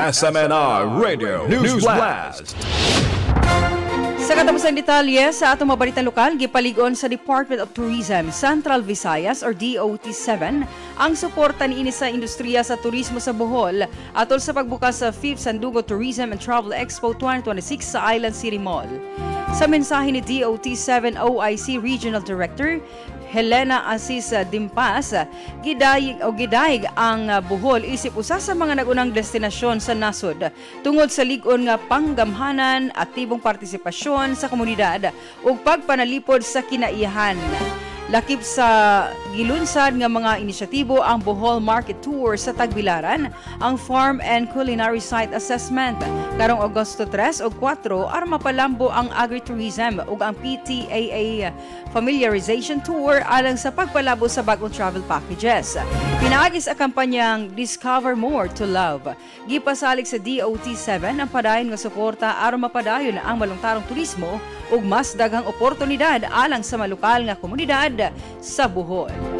SMNI Radio News Blast. Sa katapusang detalye sa atong mga balitang lokal, gipalig-on sa Department of Tourism Central Visayas or DOT7 ang suporta niini sa industriya sa turismo sa Bohol atol sa pagbukas sa 5th Sandugo Tourism and Travel Expo 2026 sa Island City Mall. Sa mensahe ni DOT7 OIC Regional Director Helena Asis Dimpas, gidayig o gidayeg ang Bohol isip usa sa mga nagunang destinasyon sa nasod tungod sa lig-on nga panggamhanan, aktibong partisipasyon sa komunidad ug pagpanalipod sa kinaiyahan. Lakip sa gilunsad nga mga inisyatibo ang Bohol Market Tour sa Tagbilaran, ang Farm and Culinary Site Assessment karong Agosto 3 ug 4 aron mapalambo ang agritourism ug ang PTAA Familiarization Tour alang sa pagpalabo sa bagong travel packages. Pinaagi sa kampanyang Discover More to Love, gipasalig sa DOT7 ang padayon nga suporta aron mapadayon ang malungtarong turismo ug mas daghang oportunidad alang sa malukal nga komunidad sa Bohol.